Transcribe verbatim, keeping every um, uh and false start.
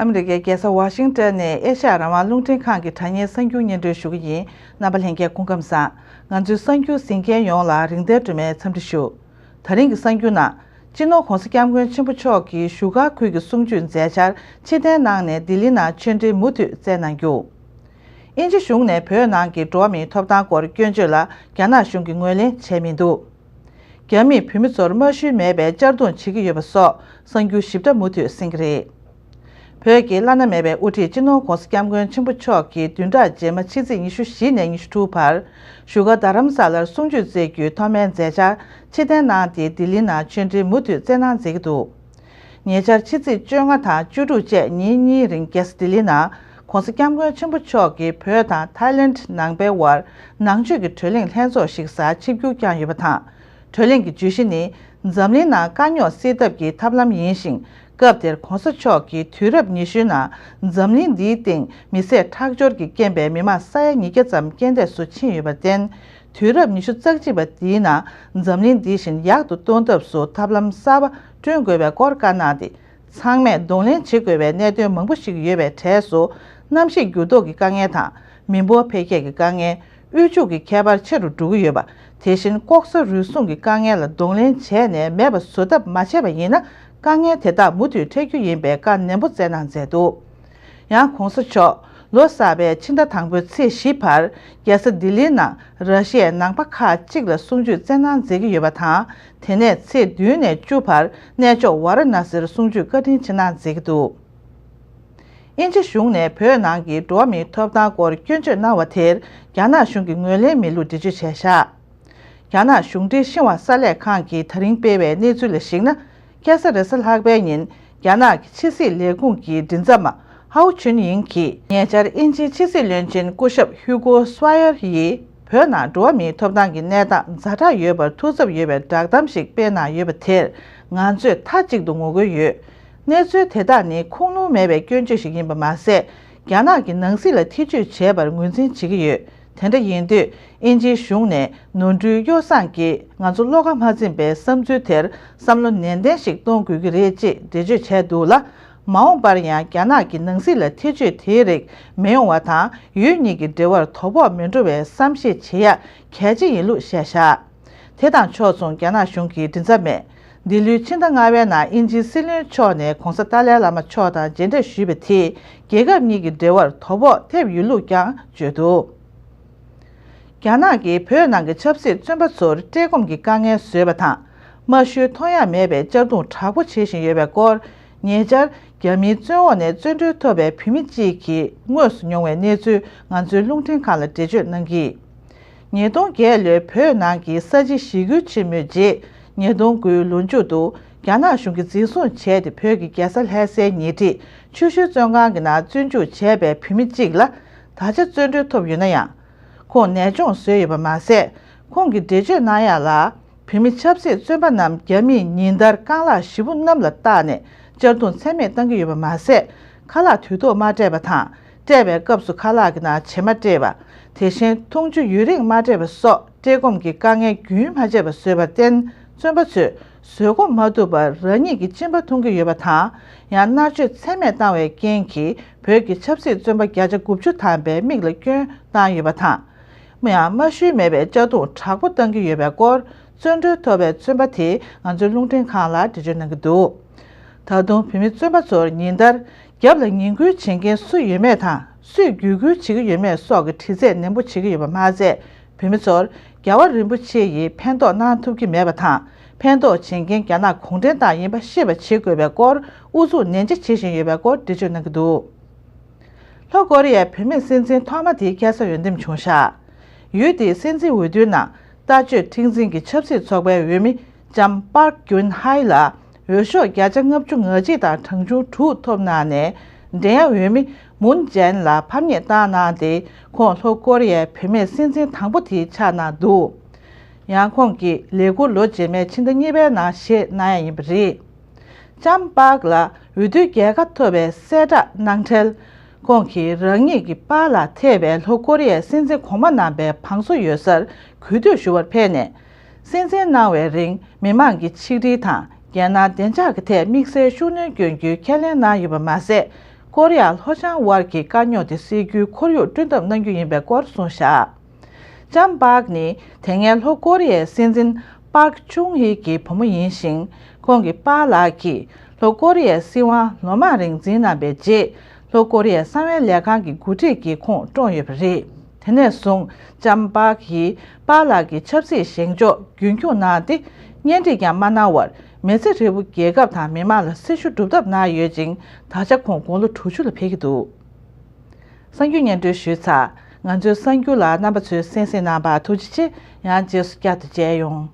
ཨ་མི་རི་ཀའི་རྒྱལ་ས་ཝ་ཤིང་ཊོན་ནས་ཨེ་ཤ་ཡ་རང་དབང་རླུང་འཕྲིན་ཁང་གི་དྲ་བརྙན་གསར་འགྱུར་སྙན་སྒྲོན་ཞུ་གི་ཡིན། རྣམ་པ་ལྷན་རྒྱས་སྐུ་ཁམས་བཟང་། ང་ཚོའི་གསར་འགྱུར་གཟིགས་མཁན་ཡོངས་ལ་རིག་ལྡན་སྒྲོལ་མའི་འཚམས་འདྲི་ཞུ། ད་རིང་གི་གསར་འགྱུར་ནང་། སྤྱི་ནོར་༧གོང་ས་༧སྐྱབས་མགོན་ཆེན་པོ་མཆོག་གི་བཞུགས་སྒར་ཁུལ་གྱི་གསུང་ཆོས་མཛད་འཆར་ཕྱིར་འཐེན་གནང་ནས་ལྡི་ལི་ནང་ཆོས་འབྲེལ་མུ་མཐུད་བསྩལ་གནང་རྒྱུ། དབྱིན་ཇི་གཞུང་ནས་བོད་ནང་གི་འགྲོ་བ་མིའི་ཐོབ་ཐང་སྐོར་སྐྱོན་བརྗོད་ལ་རྒྱ་ནག་གཞུང་གིས་ངོས་ལེན་བྱས་མི་འདུག་རྒྱ་མིས་བོད་མི་ཚོར་རྨང་གཞི་མེད་པའི་གཅར་རྡུང་བྱེད་ཀྱི་ཡོད་པ་སོགས་གསར་འགྱུར་ཞིབ་ཕྲ་མུ་མཐུད་གསན་གྱི་རེད། བོད་ཀྱི་བླ་ན་མེད་པའི་དབུ་ཁྲིད་སྤྱི་ནོར་༧གོང་ས་༧སྐྱབས་མགོན་ཆེན་པོ་མཆོག་གིས་བདུན་ཕྲག་རྗེས་མ་ཕྱི་ཚེས་ཉི་ཤུ་བཞི་ནས་ཉི་ཤུ་དྲུག་བར་བཞུགས་སྒར་རྡ་རམ་ས་ལར་གསུང་ཆོས་སྩལ་རྒྱུའི་ཐོག་མའི་མཛད་འཆར་ཕྱིར་འཐེན་གནང་སྟེ་ལྡི་ལི་ནང་ཆོས་འབྲེལ་མུ་མཐུད་བསྩལ་གནང་མཛད་ཀྱི་འདུག་ཉེ་ཆར་ཕྱི་ཚེས་བཅོ་ལྔ་དང་བཅུ་དྲུག་བཅས་ཉིན་གཉིས་རིང་རྒྱལ་ས་ལྡི་ལི་ནང་༧གོང་ས་༧སྐྱབས་མགོན་ཆེན་པོ་མཆོག་གིས་བོད་དང་ཐའི་ལེནྜ་ནང་པའི་དབར་ནང་ཆོས་ཀྱི་གྲོས་གླེང་ལྷན་ཚོགས་ཤིག་གསར་ཆིབས་བསྒྱུར་བསྐྱངས་ཡོད་པ་དང་། གྲོས་གླེང་གི་བརྗོད་གཞི་ནི། འཛམ་གླིང་ནང་དཀའ་རྙོག་སེལ་ཐབས་ཀྱི་ཐབས་ལམ་ཡིན་ཞིང་། སྐབས་དེར་༧གོང་ས་མཆོག་གིས་དུས་རབས་ཉི་ཤུའི་ནང་འཛམ་གླིང་འདིའི་སྟེང་མི་བསད་ཁྲག་སྦྱོར་གྱི་རྐྱེན་པས་མི་མང་ས་ཡ་ཉིས་བརྒྱ་ཙམ་རྐྱེན་འདས་སུ་ཕྱིན་ཡོད་པར་བརྟེན། དུས་རབས་ཉི་ཤུ་རྩ་གཅིག་པ་འདིའི་ནང་འཛམ་གླིང་འདི་བཞིན་ཡག་ཏུ་གཏོང་ཐབས་སུ་ཐབས་ལམ་གསར་པ་བསྐྲུན་དགོས་པའི་སྐོར་བཀའ་གནང་སྟེ། ཚང་མས་གདོང་ལེན་བྱེད་དགོས་པའི་གནད་དོན་མང་པོ་ཞིག་ཡོད་པའི་གྲས་སུ། གནམ་གཤིས་འགྱུར་ལྡོག་གི་དཀའ་ངལ་དང་། མི་འབོར་འཕེལ་རྒྱས་ཀྱི་དཀའ་ངལ། དབུལ་ཕྱུག་གི་ཁྱད་པར་ཆེ་རུ་འགྲོ་གི་ཡོད་པ། དེ་བཞིན་ལྐོག་ཟ་རུལ་སུངས་ཀྱི་དཀའ་ངལ་ལ་གདོང་ལེན་བྱས་ནས་མེད་པ་བཟོ་ཐབས་མ་བྱས་པ་ཡིན་ན། དཀའ་ངལ་དེ་དག་མུ་མཐུད་འཕྲད་རྒྱུ་ཡིན་པའི་བཀའ་ནན་པོ་བསྩལ་གནང་མཛད་འདུག་ཡང་༧གོང་ས་མཆོག་ལོ་གསར་པའི་ཕྱི་ཟླ་དང་པོའི་ཚེས་བཞི་བར་རྒྱལ་ས་ལྡི་ལིའི་ནང་ར་ཤི་ཡའི་ནང་པ་ཁག་ཅིག་ལ་གསུང་ཆོས་བསྩལ་གནང་མཛད་ཀྱི་ཡོད་པ་དང་། དེ་ནས་ཚེས་བདུན་ནས་བཅུ་བར་གནས་མཆོག་ཝཱ་ར་ཎ་སིར་གསུང་ཆོས་བཀའ་དྲིན་ཆེ་གནང་མཛད་ཀྱི་འདུག་དབྱིན་ཇི་གཞུང་ནས་བོད་ནང་གི་འགྲོ་བ་མིའི་ཐོབ་ཐང་སྐོར་སྐྱོན་བརྗོད་གནང་བ་དེར་རྒྱ་ནག་གཞུང་གིས་ངོས་ལེན་མེད་ལུགས་འགྲེལ་བརྗོད་བྱས་བཞག་རྒྱ་ནག་གཞུང་འབྲེལ་ཤིན་ཧྭ་གསར་ལས་ཁང་གིས་ད་རིང་སྤེལ་བའི་གནས་ཚུལ་ལ་གཞིགས་ན། ཁ་སང་རེས་གཟའ་ལྷག་པའི་ཉིན་རྒྱ་ནག་གི་ཕྱི་སྲིད་ལས་ཁུངས་ཀྱི་མགྲིན་ཚབ་པ་ཧའུ་ཆུན་ཡིང་གིས་ཉེ་ཆར་དབྱིན་ཇིའི་ཕྱི་སྲིད་བློན་ཆེན་སྐུ་ཞབས་ཧུའུ་ཀོ་སུའེ་ཡར་ཡིས་བོད་ནང་འགྲོ་བ་མིའི་ཐོབ་ཐང་གི་གནས་སྟངས་ཛ་དྲག་ཡོད་པར་ཐུགས་འཚབ་ཡོད་པའི་བསྒྲགས་གཏམ་ཞིག་སྤེལ་གནང་ཡོད་པ་དེར་ང་ཚོས་མཐའ་གཅིག་ཏུ་ངོ་རྒོལ་ཡོད། གནས་ཚུལ་དེ་དག་ནི་ཁུངས་ལུང་མེད་པའི་སྐྱོན་བརྗོད་ཞིག་ཡིན་པ་མ་ཟད། རྒྱ་ནག་གི་ནང་སྲིད་ལ་ཐེ་ཇུས་བྱས་པར་ངོས་འཛིན་བྱེད་ཀྱི་ཡོད། དེ་འདྲ་ཡིན་དུས་དབྱིན་ཇིའི་གཞུང་ནས་ནོར་འཁྲུལ་གཡོ་བསྲང་གིས་ང་ཚོ་བློ་ཁ་མ་འཛིན་པའི་བསམ་ཚུལ་དེར་བསམ་བློ་ནན་ཏན་ཞིག་གཏོང་དགོས་ཀྱི་རེད་ཅེས་འགྲེལ་བརྗོད་བྱས་འདུག་ལ། མ་འོངས་པར་ཡང་རྒྱ་ནག་གི་ནང་སྲིད་ལ་ཐེ་ཇུས་དེའི་རིགས་མི་ཡོང་བ་དང་ཡུལ་གཉིས་ཀྱི་འབྲེལ་བར་དོ་ཕོག་མི་འགྲོ་བའི་བསམ་ཤེས་བྱེད་ཡ་གལ་ཆེ་ཡིན་ལུགས་བཤད་བཞག་དེ་དང་ཕྱོགས་མཚུངས་རྒྱ་ནག་གཞུང་གི་མགྲིན་ཚབ་པས། འདི་ལོའི་ཕྱི་ཟླ་ལྔ་པའི་ནང་དབྱིན་ཇིའི་སྲིད་བློན་མཆོག་ནས་༧གོང་ས་ཏཱ་ལའི་བླ་མ་མཆོག་དང་མཇལ་འཕྲད་ཞུས་པ་དེས་རྒྱལ་ཁབ་གཉིས་ཀྱི་འབྲེལ་བར་དོ་ཕོག་ཐེབས་ཡོད་ལུགས་ཀྱང་བརྗོད་འདུག་རྒྱ་ནག་གིས་བོད་ནང་གི་ཆབ་སྲིད་བཙོན་པ་ཚོར་བཀྲེས་སྐོམ་གྱི་དཀའ་ངལ་བཟོས་པ་དང་། མ་ཤོད་མཐོང་ཡ་མེད་པའི་གཅར་རྡུང་དྲག་པོ་བྱེད་བཞིན་ཡོད་པའི་སྐོར། ཉེ་ཆར་རྒྱ་མིའི་བཙོན་འོག་ནས་བཙོན་གྲོལ་ཐོབ་པའི་བོད་མི་གཅིག་གིས་དངོས་སུ་མྱོང་བའི་གནས་ཚུལ་ང་ཚོའི་རླུང་འཕྲིན་ཁང་ལ་འགྲེལ་བརྗོད་གནང་གིས། ཉིས་སྟོང་བརྒྱད་ལོའི་བོད་ནང་གི་ས་བྱི་ཞི་རྒོལ་ཆེན་མོའི་རྗེས། ཉིས་སྟོང་དགུའི་ལོ་མཇུག་ཏུ་རྒྱ་ནག་གཞུང་གིས་འཛིན་བཟུང་བྱས་ཏེ་བོད་ཀྱི་རྒྱལ་ས་ལྷ་སའི་ཉེ་འཁྲིས་ཆུ་ཤུལ་བཙོན་ཁང་གི་ནང་བཙོན་འཇུག་བྱས་པའི་བོད་མི་གཅིག་ལ་ད་ཆ་བཙོན་གྲོལ་ཐོབ་ཡོད་ན་ཡང་། ཁོང་ནད་གཅོང་བཟོས་ཡོད་པ་མ་ཟད། ཁོང་གིས་འགྲེལ་བརྗོད་གནང་ཡག་ལ། བོད་མི་ཆབ་སྲིད་བཙོན་པ་རྣམས་རྒྱ་མིས་ཉིན་ལྟར་རྐང་ལག་བཞི་པོ་གནམ་ལ་བཏགས་ནས་གཅར་རྡུང་ཚད་མེད་བཏང་གི་ཡོད་པ་མ་ཟད། ཁ་ལག་དུས་ཐོག་མ་སྤྲད་པ་དང་། སྤྲད་པའི་སྐབས་སུ་ཁ་ལག་གི་ནང་བྱེ་མ་སྤྲད་པ། དེ་བཞིན་འཐུང་ཆུ་ཡུན་རིང་མ་སྤྲད་པ་སོགས་བཀྲེས་སྐོམ་གྱི་དཀའ་ངལ་རྒྱུན་མ་ཆད་པ་བཟོས་པར་བརྟེན། བཙོན་པ་ཚོས་བཟོད་སྒོམ་མ་ཐུབ་པར་རང་ཉིད་ཀྱི་གཅིན་པ་འཐུང་གི་ཡོད་པ་དང་། ཡང་མནར་གཅོད་ཚད་མེད་བཏང་བའི་རྐྱེན་གྱིས་བོད་ཀྱི་ཆབ་སྲིད་བཙོན་པ་བརྒྱ་ཆ་དགུ་བཅུ་ཐམ་པའི་མིག་ལ་སྐྱོན་བཏང་ཡོད་པ་དང་། ཡང་མ་ཞུས་མེད་པའི་གཅར་རྡུང་དྲག་པོ་བཏང་གི་ཡོད་པའི་སྐོར། བཙོན་གྲོལ་ཐོབ་པའི་བཙོན་པ་དེས་ང་ཚོའི་རླུང་འཕྲིན་ཁང་ལ་འགྲེལ་བརྗོད་གནང་གི་འདུག་ད་དུང་བོད་མི་བཙོན་པ་ཚོར་ཉིན་ལྟར་རྒྱབ་ལ་ངན་སྐུལ་བྱེད་མཁན་སུ་ཡོད་མེད་དང་སུས་བརྒྱུད་སྐུལ་བྱེད་ཀྱི་ཡོད་མེད་སོགས་ཀྱི་དྲི་རྩད་ནན་པོ་བྱེད་ཀྱི་ཡོད་པ་མ་ཟད། བོད་མི་ཚོར་རྒྱལ་བ་རིན་པོ་ཆེ་ཡིས་ཕན་ཐོགས་གནང་ཐུབ་ཀྱི་མེད་པ་དང་། ཕན་ཐོགས་བྱེད་མཁན་རྒྱ་ནག་གུང་ཁྲན་ཏང་ཡིན་པ་ཤེས་པ་བྱེད་དགོས་པའི་སྐོར་ཨུ་ཚུགས་ནན་ཆེ་བྱེད་བཞིན་ཡོད་པའི་སྐོར་འགྲེལ་བརྗོད་གནང་གི་འདུག་ལྷོ་ཀོ་རི་ཡའི་བུད་མེད་སྲིད་འཛིན་ཐོག་མ་དེ་ཁ་སང་འོས་འདེམས་བྱུང་བཞག་ཡུལ་དེའི་སྲིད་འཛིན་འོས་བསྡུའི་ནང་ལྟ་སྤྱོད་མཁྲེགས་འཛིན་གྱི་ཆབ་སྲིད་ཚོགས་པའི་འོས་མི་ལྕམ་པཱརྐ་གྱུན་ཧའེ་ལ་འོས་ཤོག་བརྒྱ་ཆ་ལྔ་བཅུ་ང་གཅིག་དང་གྲངས་ཆུང་དྲུག་ཐོབ་གནང་ནས། འགྲན་ཡ་འོས་མི་མུན་ཇན་ལ་ཕམ་ཉེས་བཏང་གནང་སྟེ། ཁོང་ལྷོ་ཀོ་རི་ཡའི་བུད་མེད་སྲིད་འཛིན་དང་པོ་དེ་ཆགས་གནང་འདུག་ཡང་ཁོང་གིས་ལས་འཁུར་ལོ་རྗེས་མའི་ཕྱི་ཟླ་གཉིས་པའི་ནང་བཞེས་གནང་ཡ་ཡིན་པ་རེད། ལྕམ་པཱརྐ་ལ་འོས་བསྡུའི་རྒྱལ་ཁ་ཐོབ་པའི་གསལ་བསྒྲགས་གནང་འཕྲལ། ཁོང་གིས་རང་ཉིད་ཀྱི་པཱ་ལགས་ཐེ་བའི་ལྷོ་ཀོ་རི་ཡའི་སྲིད་འཛིན་གོང་མ་རྣམ་པའི་བང་སོ་ཡོད་སར་གུས་འདུད་ཞུ་བར་ཕེབས་ནས། སྲིད་འཛིན་གནང་བའི་རིང་མི་མང་གི་ཆིག་སྒྲིལ་དང་རྒྱལ་ནང་བདེ་འཇགས་ཀྱི་ཐད་དམིགས་བསལ་ཤུགས་སྣོན་སྐྱོན་རྒྱུའི་ཁས་ལེན་གནང་ཡོད་པ་མ་ཟད། ཀོ་རི་ཡ་ལྷོ་བྱང་དབར་གྱི་དཀའ་རྙོག་དེ་སེལ་རྒྱུའི་ཁོར་ཡུག་བསྐྲུན་ཐབས་གནང་རྒྱུ་ཡིན་པའི་སྐོར་གསུངས་བཞག་ལྕམ་པཱག་ནི་དེ་སྔའི་ལྷོ་ཀོ་རི་ཡའི་སྲིད་འཛིན་པཱག་ཅུང་ཧི་གི་བུ་མོ་ཡིན་ཞིང་། ཁོང་གི་པཱ་ལགས་ཀྱིས་ལྷོ་ཀོ་རི་ཡའི་སྲིད་དབང་ལོ་མང་རིང་འཛིན་གནང་པའི་རྗེས། ལྷོ་ཀོ་རི་ཡའི་གསང་བའི་ལས་ཁང་གི་འགོ་ཁྲིད་ཀྱིས་ཁོང་བཀྲོངས་ཡོད་པ་རེད། དེ་ནས་བཟུང་ལྕམ་པཱག་གིས་པཱ་ལགས་ཀྱི་ཆབ་སྲིད་བཞེངས་ཕྱོགས་རྒྱུན་འཁྱོངས་གནང་སྟེ། གཉེན་སྒྲིག་ཀྱང་མ་གནང་བར། མི་ཚེ་ཧྲིལ་པོ་རྒྱལ་ཁབ་དང་མི་དམངས་ལ་སྲི་ཞུ་སྒྲུབ་ཐབས་གནང་ཡོད་ཅིང་། ད་ཆ་ཁོང་དགུང་ལོ་དྲུག་ཅུ་ལ་ཕེབས་ཀྱི་འདུག་གསར་འགྱུར་སྙན་སྒྲོན་ཞུས་ཚར། ང་ཚོའི་གསར་འགྱུར་ལ་རྣམ་པ་ཚོས་གསན་གཟིགས་གནང་བར་ཐུགས་རྗེ་ཆེ། ཡང་རྗེས་སུ་བསྐྱར་དུ་མཇལ་ཡོང་།